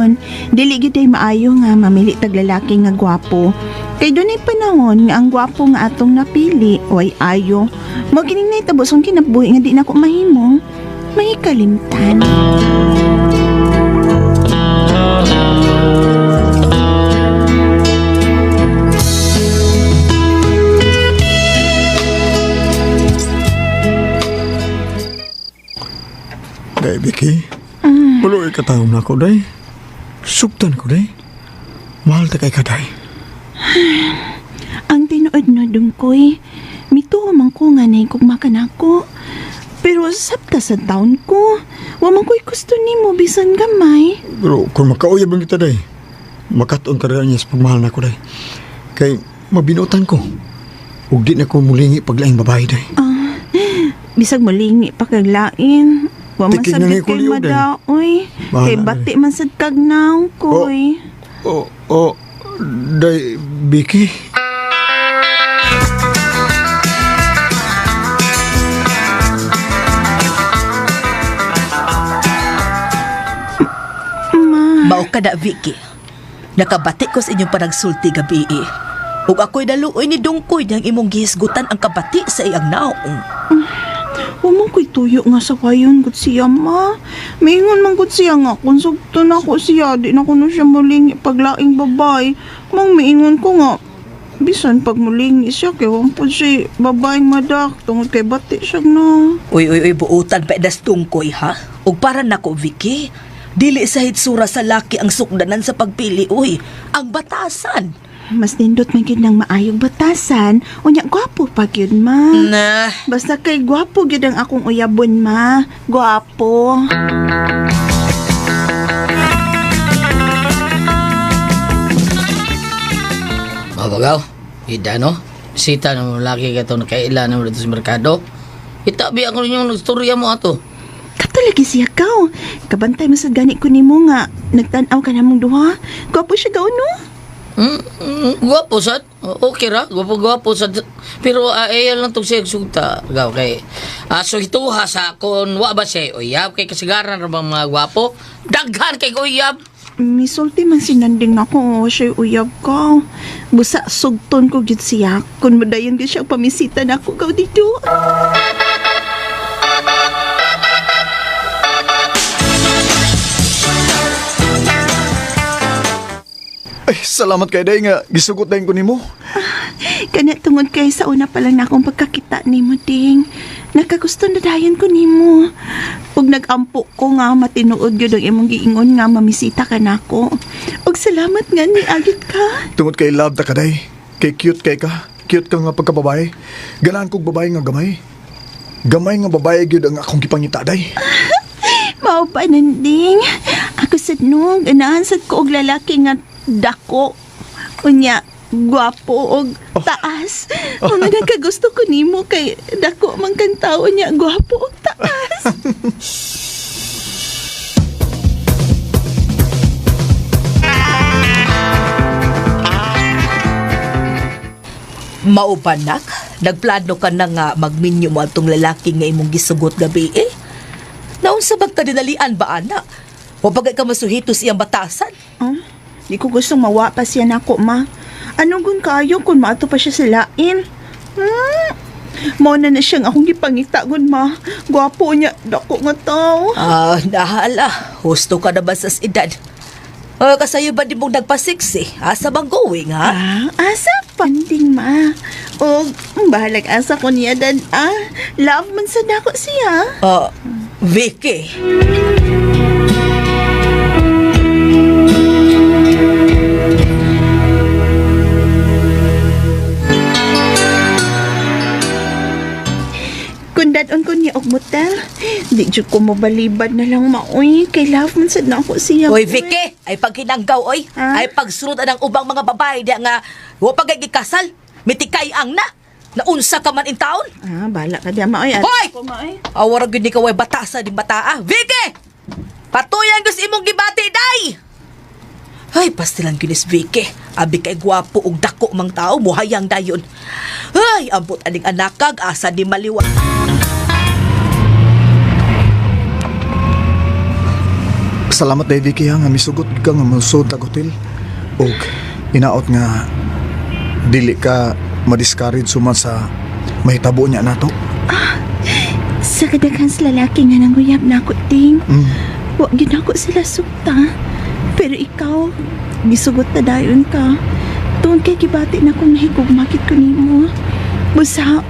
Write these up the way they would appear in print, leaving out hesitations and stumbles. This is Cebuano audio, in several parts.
panahon, dili gyud ay maayo nga mamili tag lalaki nga gwapo. Kay dunay panahon nga ang gwapo nga atong napili way ayo. Mao kining nahitabo sa akong kinabuhi nga di nako mahimong mahikalimtan. Day, Vicky. Puloy ka taong na ako, day. Sugtan ko, day. Mahal ta kay ka, day. Ang tinuod no dungkoy, mituo man ko nga nahigugma ka nako. Pero sabta sa taon ko, wa man ko'y gusto nimo bisan gamay. Pero kung makauyab lang kita, day, makatuon ka rin niya sa pagmahal na ko, day. Kay mabinutan ko. Ug di na ko mulingi paglaing babae, day. Bisag mulingi pa kag lain. Wa man Tiking sad na gyud ni kay Kulyo, day. madaoy. Bahala Kay na, bati man sad kag naong koy. Oh, oh, day, Vicky. Ma, Mao ka na, Vicky. Nakabati ko sa inyong panagsulti gabi eh. Ug ako'y naluoy ni Dungkoy niyang imong gihisgutan ang kabati sa iyang naong. wa man ko'y tuyo nga sa kayon gud siya ma. Mingon man gud siya nga kung sugton ako siya di na kuno siya mulingi paglaing babae. Mang miingon ko nga bisan pag mulingi siya kay wa pud siya babaeng madak tungod kay bati siya no. Uy, uy, uy, buutan pa das Dungkoy ha? Ug para nako, Vicky, dili sa hitsura sa laki ang sukdanan sa pagpili, uy. Ang batasan. Mas nindot man gyud ng maayong batasan, unya gwapo pa gyud ma. Na, Basta kay gwapo gyud ang akong uyabon ma. Gwapo. Mabagaw, ida no? Sita na mo laki ka to nakaila na mo dito sa merkado. Itabi ako ninyong nagstorya mo ato. Kato lagi siya kaw. Kabantay mo sa gani ko nimo nga nagtan-aw ka namong duha. Gwapo siya gaw no? Gwapo sad. Okay ra, gwapo gwapo sad. Pero ayaw lang tong siya sugta. Gaw kay so hituha sa kon wa ba siya uyab kay kasigaran ra bang mga gwapo. Daghan kay uyab. Misulti man si Nanding nako siya uyab ko. Busa sugton ko gyud siya. Kun modayon gyud siya pamisita nako gaw dito. Ay, salamat kay day nga gisugot dayon ko nimo. Kana tungod kay sa una pa lang na akong pagkakita nimo ding. Nakagusto na dayon ko nimo. Ug nagampo ko nga matinuod gyud ang imong giingon nga mamisita ka nako. Ug salamat nga niagit ka. Tungod kay love ta ka day. Kay cute kay ka. Cute ka nga pagkababae. Ganahan kog babae nga gamay. Gamay nga babae gyud ang akong gipangita day. Mao pa nanding. Ako sad no, ganahan sad ko og lalaki nga dako. Unya, gwapo og taas. Mga nagkagusto ko nimo kay dako man kang tao niya, gwapo og taas. Mao ba, nak? Nagplano ka na nga magminyo mo atong lalaki nga imong gisugot gabi eh. Naunsa bag kadinalian ba, anak? Wa bagay ka masuhito sa iyang batasan? Di ko gustong mawa pa siya nako, ma. Ano gun kayo kung maato pa siya sa lain? Mao na na siyang akong gipangita gun, ma. Gwapo niya, dako nga tao. Ah, nahala. Husto ka na ba sa edad? Ah, kasayo ba di mong nagpasiksi? Asa bang going, ha? Ah, asa panding, ma. O, bahalag asa ko niya dan, ah. Love man sa dako siya. Ah, Vicky. Kung dadon ko niya og motel, di jud ko mobalibad na lang maoy. Kay love man sad na ako siya. Oy, Vicky, ay paghinanggaw, oy. Ha? Ay pagsunod ang ubang mga babae diya nga wa pa kay gikasal. Mitikay ang na. Naunsa ka man in taon. Ah, bahala ka diya, maoy. Hoy! Ko, maoy. Awara gyud ni ka way batasa din bata ah. Vicky! Patuyan gyud sa imong gibati day. Ay, pastilan gyud is Vicky. Abi kay gwapo ug dako mang tao muhayang dayon. Ay, ambot aning anakag asa ni maliwa. Salamat day Vicky ha, nga misugot gid ka nga mosud tag hotel. Og inaot nga dili ka ma-discourage suman sa mahitabo niya nato. Sa kadaghan sa lalaki nga nanguyab na ako, Ting. Mm. Wa gyud ako sila sugta. Pero ikaw, gisugot na dayon ka. Tungod kay gibati na kong nahigugmakit ko nimo. Busa,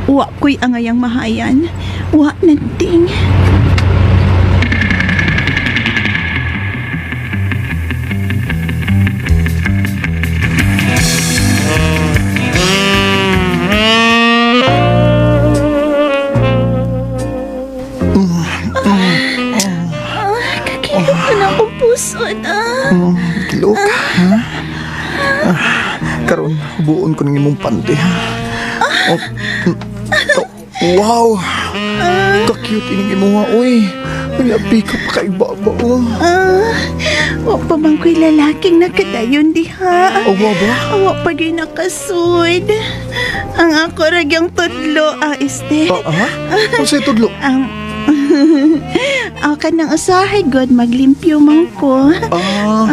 wa ko'y angayang mahayan. Wa nanting. Kakilok na akong puso na. Kilok, ha? Ah, karon buon ko ng imong panty, ha? Oh, oh, wow! Ka-cute ining imuha, uy. Ay, abi ka pa kaibaba, oh. Ah, wa pa man ko'y lalaking nakadayon diha. Oh, wa ba? Wa pa gyud nakasud. Ang ako ragyang tudlo, ah, este. Ah, ha? Unsay tudlo? Ang ang kanang usahay god maglimpyo man ko. Ah,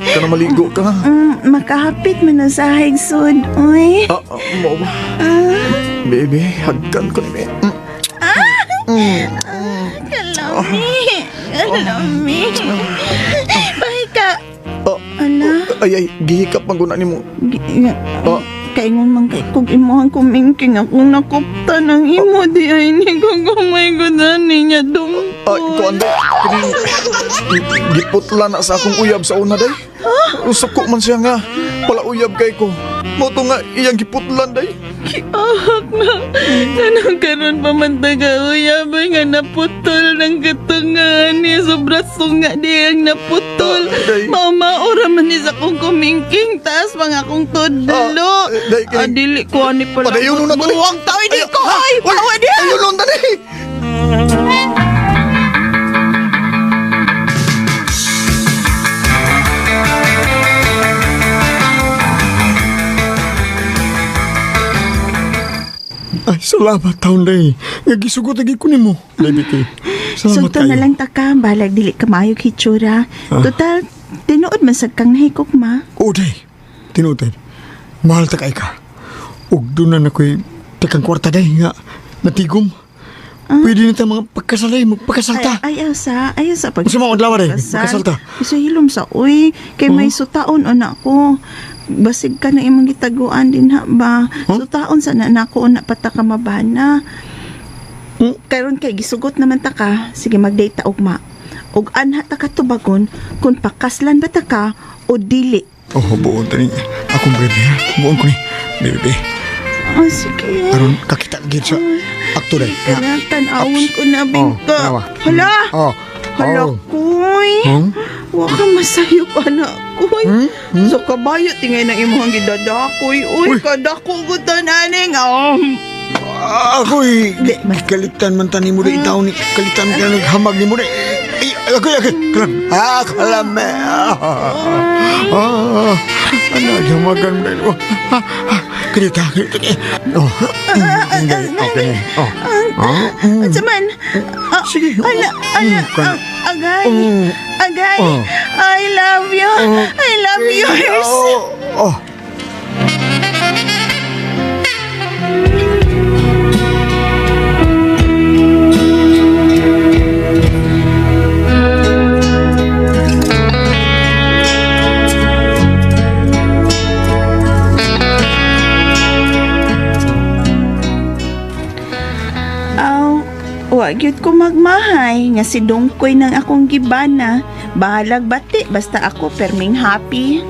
kanang maligo ka. Makahapit man usahay sud, oy. Ah, ah, mo ba? Baby, hagkan ko ni Kalami. Kalami. Bahay ka. Ah, Ala. ay, ay, gihikap man guna nimo. Ah. Kaingon man kay kog imuhang kumingking ako nakupta ng imo di ay ni ko gamay ko na niya dungkol. Ay, kuan day. Kining giputla na sa akong uyab sa una day. Usok ko man siya nga. Pala uyab kay ko. Mo to nga iyang giputlan day. Ahak na. Kanang karon pa man taga-uyab ay nga naputol ng katungan ni sobra sunga di ang naputol. Ah, day. Mamaura man ni sa akong kumingking taas mga akong tudlo. Ah, day, Ah, dili ko ani pala. Padayon na to, day. Buwang tao hindi Ay, ko ha? ay. Uy, Pawa di. Ayun nun dali. Ay, salamat taon day. Nga gisugot lagi ko nimo. Day Vicky. Salamat Sugto na kayo. lang ta ka, balag dili ka maayo hitsura. Total, tinuod man sad kang nahikog ma. O day, tinuod day. Mahal ta kay ka. Ug doon na nakoy takang kwarta day nga natigom. Pwede na ta mga pagkasalay, magpakasal ta. Ay, ayaw sa, ayaw sa pag... Unsa man adlaw, day? Kasal. Magkasal ta? Isa hilom sa, uy, kay may sutaon o na ko. Basig ka na imong gitaguan din ha ba? Huh? Sutaon sa na nako na pata ka mabana. Hmm? Karon kay gisugot naman ta ka, sige mag-date ta ugma. Ug anha ta ka tubagon kung pakaslan ba ta ka o dili. Oh, buon tani. Akong baby ha. Buon ko ni. Baby. Oh, sige. Aron kakita gid sa akto day. Kailangan tanawon ko na Oh, bingka. tanawa. Hala! Oh. Hala, Oh. kuy. Hmm? Wa ka masayo pa na, kuy. So kabayo tingay ng imuhang gidadakoy. Uy, Uy. kadako ko tananing. Ako'y Di, ma- kalitan man tani mo itaw ni kalitan ka naghamag ni mo di. Ay, ako'y ako'y kalam. Ah, kalam. Ah, ano hamagan mo dahil. Kalita, kalita. Oh, okay, okay. Oh. Ah, Unsa man? Ah, Sige. Ala, ala, Mm, kan- agay. Mm. Agay. Oh. I love you. I love yours. Oh, oh. Aw, wa gyud ko magmahay nga si Dongkoy nang akong gibana. Bahalag bati basta ako perming happy.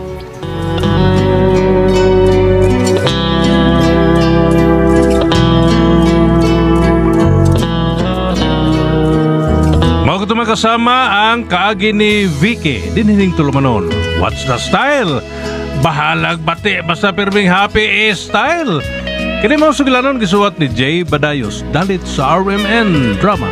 Mga katong kasama ang kaagi ni Vicky dinhining tulumanon. What's the style? Bahalag bati basta pirming happy is style. Kini mga sugilanon gisuwat ni Jay Badayos dalit sa RMN Drama.